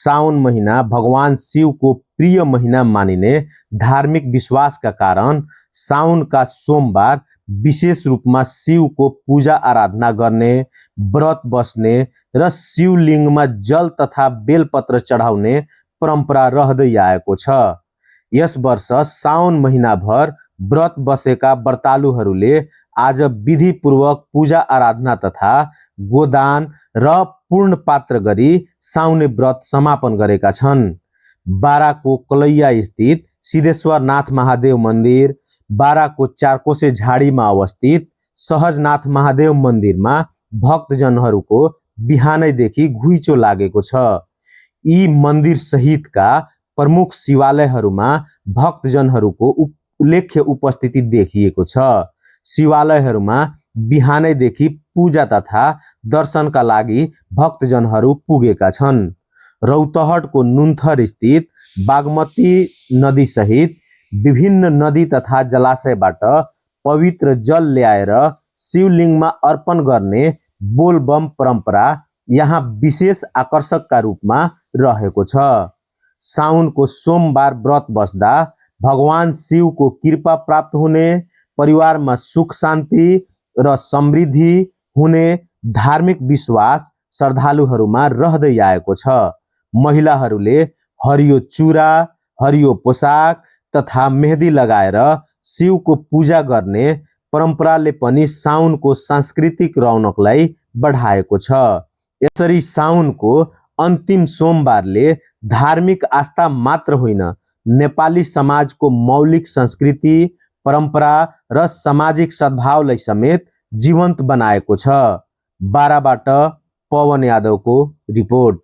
साउन महीना भगवान शिव को प्रिय महीना मानिने धार्मिक विश्वास का कारण साउन का सोमबार विशेष रूप में शिव को पूजा आराधना गर्ने, व्रत बस्ने र शिवलिङ्गमा जल तथा बेलपत्र चढाउने परम्परा रहदै आएको छ। यस वर्ष साउन महिनाभर व्रत बसेका व्रतालुहरूले आज विधिपूर्वक पूजा आराधना तथा गोदान र पूर्ण पात्र गरी साउने व्रत समापन गरेका छन्। बाराको कलैया स्थित सिद्धेश्वरनाथ महादेव मन्दिर, बाराको चारकोसे झाडीमा अवस्थित सहजनाथ महादेव मन्दिरमा भक्तजनहरूको बिहानैदेखि घुइँचो लागेको छ। यी मन्दिर सहितका प्रमुख शिवालयहरूमा भक्तजनहरूको उल्लेख्य उपस्थिति देखिएको छ। शिवालयहरूमा बिहानैदेखि पूजा तथा दर्शनका लागि भक्तजनहरू पुगेका छन्। रौतहटको नुन्थर स्थित बागमती नदी सहित विभिन्न नदी तथा जलाशयबाट पवित्र जल ल्याएर शिवलिङ्गमा अर्पण गर्ने बोलबम परम्परा यहाँ विशेष आकर्षकका रूपमा रहेको छ। साउनको सोमबार व्रत बस्दा भगवान शिवको कृपा प्राप्त हुने, परिवारमा सुख शान्ति र समृद्धि हुने धार्मिक विश्वास श्रद्धालुहरूमा रहदै आएको छ। महिलाहरूले हरियो चुरा, हरियो पोसाक तथा मेहदी लगाएर शिवको पूजा गर्ने परम्पराले पनि साउनको सांस्कृतिक रौनकलाई बढाएको छ। यसरी साउनको अन्तिम सोमबारले धार्मिक आस्था मात्र होइन, नेपाली समाजको मौलिक संस्कृति, परम्परा र सामाजिक सद्भावलाई समेत जीवन्त बनाएको छ। बाराबाट पवन यादवको रिपोर्ट।